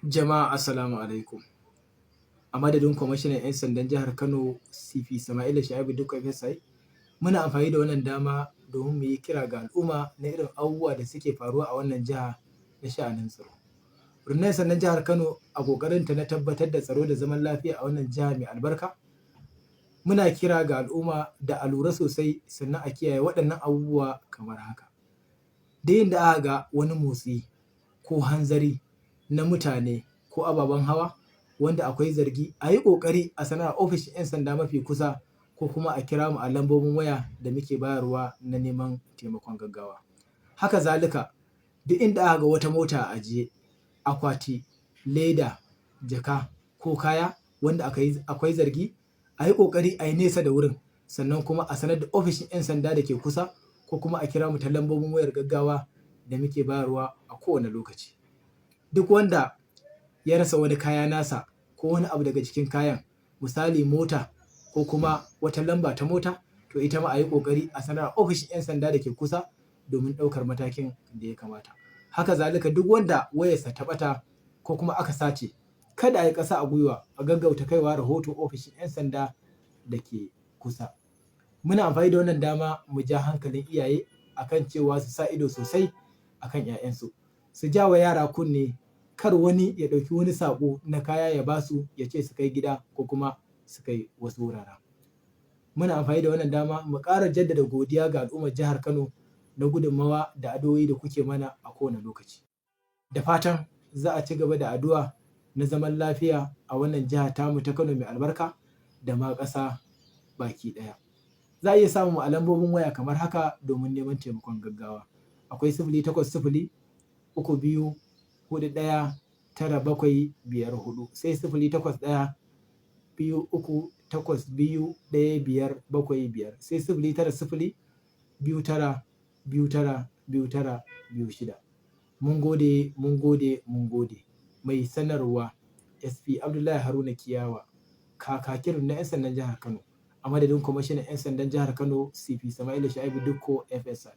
Jama'a, assalamu alaikum. A madadin kwamishinan 'yan sandan jihar Kano, CP Sama'ila Sha'ibu Dikko FSI, muna amfani da wannan dama domin mu yi kira ga al'umma na irin abubuwa da suke faruwa a wannan jiha na sha'anin tsaro. Rundunar 'yan sandan jihar Kano, a ƙoƙarinta na tabbatar da tsaro da zaman lafiya a wannan jiha mai albarka, muna kira ga al'umma da a lura sosai, sannan a kiyaye waɗannan abubuwa kamar haka. Duk inda aka ga wani motsi ko hanzari na mutane ko ababen hawa wanda akwai zargi, a yi ƙoƙari a sanar a ofishin 'yan sanda mafi kusa, ko kuma a kira mu a lambobin waya da muke bayarwa na neman taimakon gaggawa. Haka zalika, duk inda aka ga wata mota a ajiye, akwati, leda, jaka ko kaya wanda akwai zargi, a yi ƙoƙari a yi nesa da wurin, sannan kuma a sanar da ofishin 'yan sanda da ke kusa, ko kuma a kira mu ta lambobin wayar gaggawa da muke bayarwa a kowane lokaci. Duk wanda ya rasa wani kaya nasa ko wani abu daga cikin kayan, misali mota ko kuma wata lamba ta mota, to ita ma a yi ƙoƙari a sanar a ofishin 'yan sanda da ke kusa domin ɗaukar matakin da ya kamata. Haka zalika, duk wanda wayarsa ta ɓata ko kuma aka sace, kada a yi ƙasa a gwiwa, a gaggauta kaiwa rahoto ofishin 'yan sanda da ke kusa. Muna amfani da wannan dama mu ja hankalin iyaye akan cewa su sa ido sosai akan 'ya'yansu, su ja wa yara kunne, kar wani ya ɗauki wani saƙo na kaya ya ba su, ya ce su kai gida ko kuma su kai wasu wuraren. Muna amfani da wannan dama mu ƙara jaddada godiya ga al'ummar jihar Kano na gudunmawa da addu'o'i da kuke mana a kowane lokaci. Da fatan za a ci gaba da addu'a na zaman lafiya a wannan jiha tamu ta Kano mai albarka da ma ƙasa baki ɗaya. Za a iya samun mu a lambobin waya kamar haka domin neman taimakon gaggawa. Akwai 08032419754, sai 08123821575, sai 09029292926. Mun gode, mun gode, mun gode. Mai sanarwa, SP Abdullahi Haruna Kiyawa, kakakin rundunar 'yan sandan jihar Kano, a madadin kwamishinan 'yan sandan jihar Kano, CP Sama'ila Sha'ibu Dikko FSI.